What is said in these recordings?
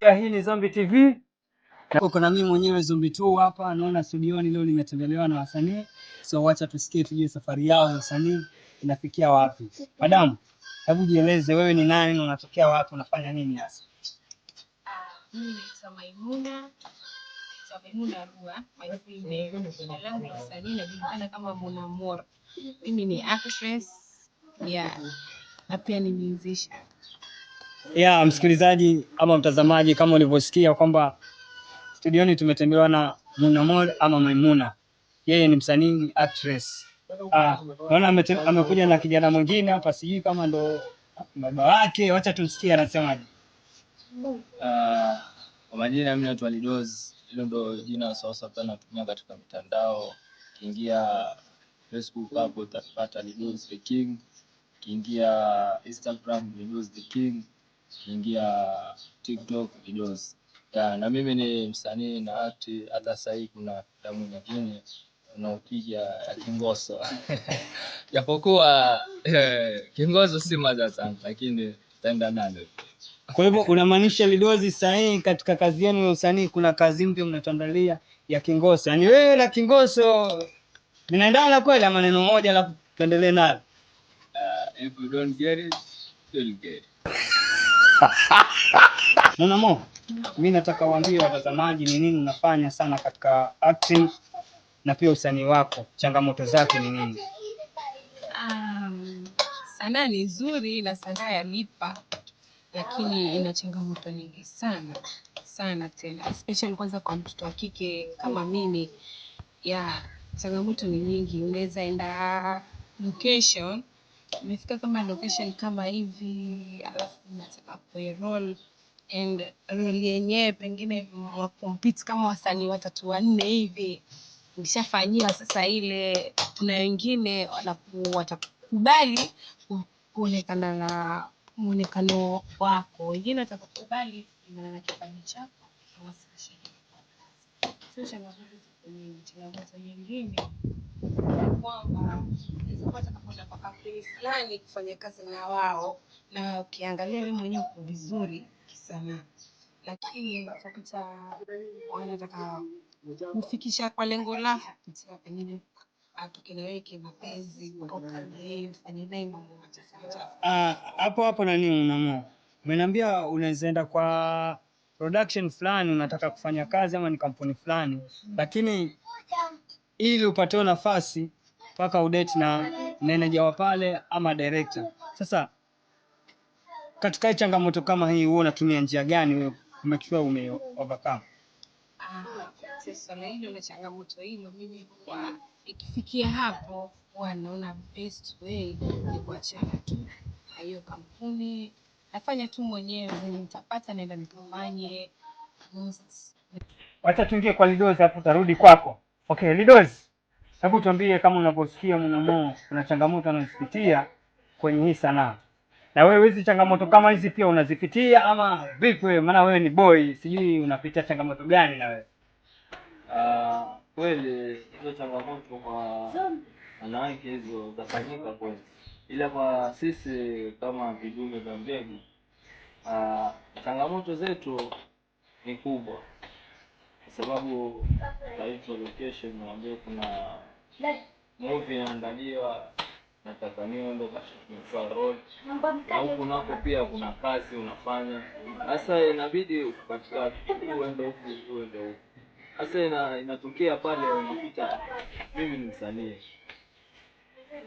Hii ni Zombi TV. Uko na mimi mwenyewe Zombi tu hapa, naona studioni leo nimetembelewa na wasanii. So wacha tusikie tujue safari yao ya usanii inafikia wapi. Madam, hebu jieleze wewe ni nani na unatokea wapi, unafanya nini hasa? Mimi naitwa Maimuna, naitwa Maimuna Rua, my full name. Jina langu la usanii najulikana kama Muna Mor. Mimi ni actress, yeah, na pia ni musician. Yeah, msikilizaji ama mtazamaji, kama ulivyosikia kwamba studioni tumetembelewa na Muna Mor ama Maimuna. Yeye ni msanii, ni actress. Ah, naona amekuja na kijana mwingine hapa, sijui kama ndo baba wake. Wacha tumsikie anasemaje. Ah, kwa majina mimi naitwa Lidoz, hilo ndo jina sasa pia natumia katika mitandao. Ukiingia Facebook hapo utapata Lidoz the King, ukiingia Instagram Lidoz the King, ukiingia TikTok Lidoz. Ya, na mimi ni msanii na act, hata sasa hivi kuna filamu nyingine unaopiga ya Kingoso. Japokuwa Kingoso si maza sana, lakini tutaenda nalo. Kwa hivyo unamaanisha Lidozi, sasa hii katika kazi yenu ya usanii kuna kazi mpya mnatuandalia ya Kingoso? Yaani wewe na Kingoso ninaendana kweli ama neno moja alafu tuendelee nalo? If you don't get it, you'll get it. Muna Mo, mimi nataka uambie watazamaji ni nini unafanya sana katika acting na pia usanii wako, changamoto zake ni nini? Sanaa ni nzuri na sanaa yalipa, lakini ina changamoto nyingi sana sana tena, especially kwanza kwa mtoto wa kike kama mimi. Yeah, changamoto ni nyingi. Unaweza enda location, umefika kama location kama hivi, alafu unataka role and role yenyewe pengine wa compete kama wasanii watatu wanne hivi, ukishafanyiwa sasa ile, kuna wengine watakubali kuonekana na muonekano wako, wengine watakukubali kulingana na kipaji chako. Sio changamoto nyingi. Changamoto nyingine ni kwamba unaweza kwenda kwa kampuni fulani kufanya kazi na wao, na ukiangalia wewe mwenyewe uko vizuri kisanaa, lakini utakuta wanataka kufikisha kwa lengo lako kupitia pengine atoke na wewe kimapenzi, ufanye naye mambo machafu machafu. Ah, hapo hapo nani unamo. Umeniambia unaweza enda kwa production fulani unataka kufanya kazi ama ni kampuni fulani, lakini ili upate nafasi mpaka udate na manager wa pale ama director. Sasa katika changamoto kama hii, wewe unatumia njia gani wewe kumake sure ume overcome? Ah, swala hilo na changamoto hilo, mimi kwa ikifikia hapo huwa naona best way ni kuachana tu na hiyo kampuni, nafanya tu mwenyewe, zenye nitapata naenda nikafanye. Wacha tuingie kwa Lidozi hapo tarudi kwako. Okay, Lidozi, hebu tuambie kama unavyosikia Muna kuna changamoto anazozipitia kwenye hii sanaa. Na wewe hizi changamoto kama hizi pia unazipitia ama vipi wewe? Maana wewe ni boy, sijui unapitia changamoto gani na wewe? Kweli hizo changamoto kwa wanawake hizo zafanyika kweli, ila kwa sisi kama vidume vya mbegu, changamoto zetu ni kubwa, kwa sababu utaitwa location, unaambiwa kuna movie inaandaliwa, nataka niwe kashukua role, na huku nako pia kuna kazi unafanya. Sasa inabidi katika uende huku uende huku. Sasa inatokea pale unakuta mimi ni msanii,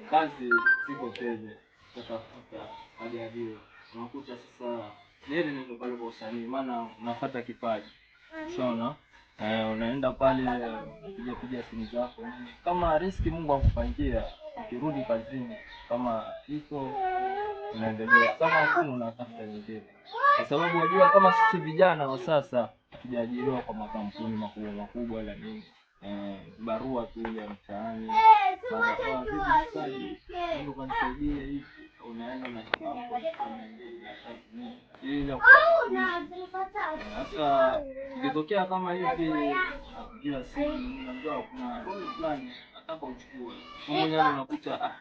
kazi ziko tele, tatafuta hadi hadi unakuta sasa nini ndio pale kwa usanii, maana unafuata kipaji shona. Unaenda pale piga piga simu zako nini, kama riski Mungu akupangia, ukirudi kazini kama iko unaendelea, kama hakuna unatafuta nyingine, kwa sababu unajua kama sisi vijana wa sasa hatujaajiriwa kwa makampuni makubwa makubwa la nini, barua tu ya mtaani, Mungu kanisaidia hivi, unaenda unashika ili sasa ikitokea kama hivi, napigia simu, unajua kuna role fulani nataka uchukue, mwenyewe unakuta ah,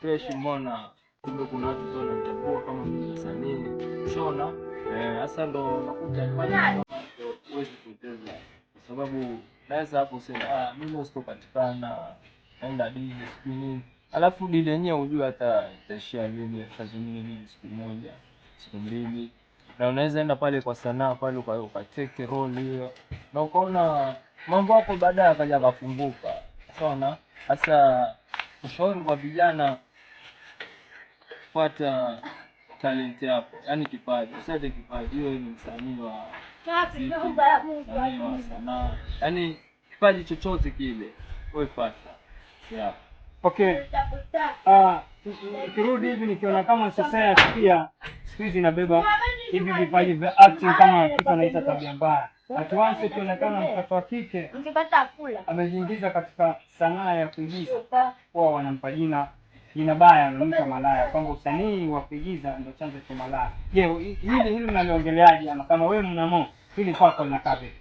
fresh, mbona kumbe kuna watu wanatambua kama mimi msanii shona. Sasa ndo unakuta pale huwezi kupoteza, kwa sababu naweza hapo sema mimi usitopatikana naenda dili sijui nini, alafu dili yenyewe hujui hata itaishia lini, saa zingine nini, siku moja siku mbili, na unaweza enda pale kwa sanaa pale ukateke role hiyo na ukaona mambo yako baadaye akaja akafunguka. Sawa. Sasa ushauri kwa vijana, fuata talent yako, yaani kipaji, usiache kipaji. Hiyo ni msanii wa muziki, msanii wa sanaa, yaani kipaji chochote kile wewe fuata. Yeah. Okay. Nikirudi hivi nikiona kama society pia siku hizi inabeba hivi vipaji vya acting kama kitu anaita tabia mbaya. At once ikionekana mtoto wa kike amejiingiza katika sanaa ya kuigiza, huwa wanampa jina baya, wanamwita malaya, kwamba usanii wa kuigiza ndio chanzo cha malaya. Je, hili mnaliongeleaje? Ama kama wewe mnamo hili kwako linakaa vipi?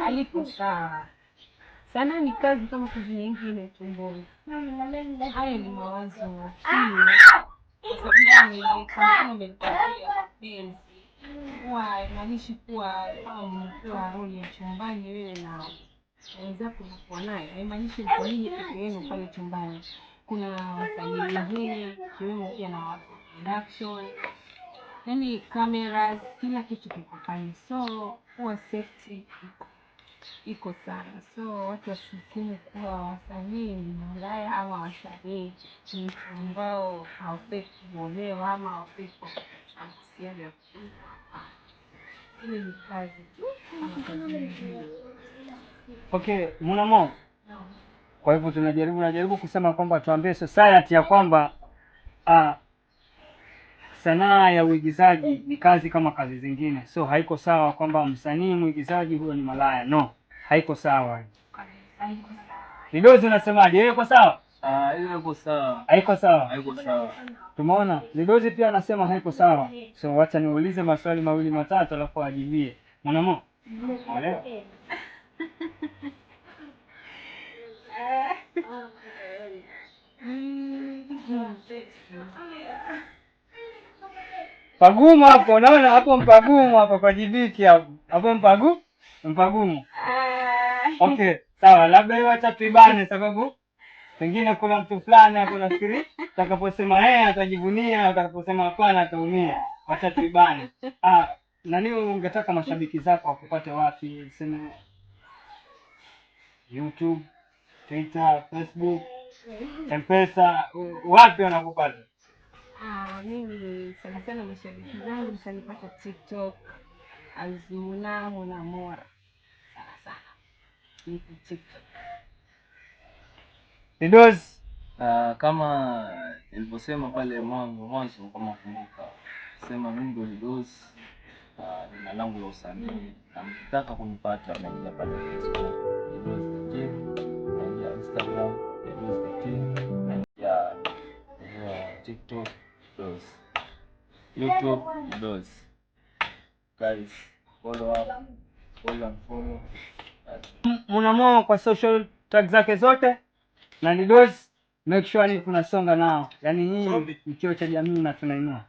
Alipo sawa. Sanaa ni kazi kama kazi nyingine tumboni. Haya ni mawazo finyu. Kwa sababu gani? Kwa mfano umenipatia mapenzi, huwa haimaanishi kuwa kama mmepewa role ya chumbani wewe na wenzako unakuwa naye, haimaanishi mko ninyi peke yenu pale chumbani. Kuna wasanii wengine ikiwemo pia na watu wa production, yaani cameras, kila kitu kiko pale, so huwa safety iko sana. So watu wasihukumu kuwa wasanii ni malaya ama wasanii ni watu ambao hawafai kuolewa ama hawafai kuwa katika mahusiano ya kuoa. Ile ni kazi tu kama kazi nyingine. Okay, Munamo. Kwa hivyo najaribu kusema kwamba tuambie society ya kwamba sanaa ya uigizaji ni kazi kama kazi zingine, so haiko sawa kwamba msanii mwigizaji huyo ni malaya. No, haiko sawa. Haiko sawa. Lidozi, unasemaje? Hiyo iko sawa? Hiyo iko sawa. Haiko sawa. Haiko sawa. Tumeona Lidozi pia anasema haiko sawa. So wacha niulize maswali mawili matatu alafu ajibie. Mwanamo, umeelewa? Pagumu hapo, unaona hapo mpagumu hapo kwa jibiki hapo. Hapo mpagumu. Okay, sawa, labda hiyo acha tuibane sababu pengine kuna mtu fulani hapo nafikiri atakaposema yeye atajivunia, atakaposema hapana ataumia. Wacha tuibane. Nani ungetaka mashabiki zako wakupate wapi? Tuseme YouTube, Twitter, Facebook, M-Pesa, wapi wanakupata? Mimi sana sana mashabiki zangu mtanipata TikTok as Muna Muna Mora. Sana sana. Niko TikTok. Lidozi. Kama nilivyosema pale mwanzo kama unakumbuka, sema mimi ndio Lidozi. Jina langu la usanii, na mkitaka kunipata naingia pale Facebook Lidozi the King, naingia Instagram Lidozi the King, naingia TikTok Lidozi, YouTube Lidozi. Guys, follow up, follow and follow. Munamo kwa social tag zake zote na Lidozi, make sure ni tunasonga nao. Yaani hii ni kioo cha jamii na tunainua.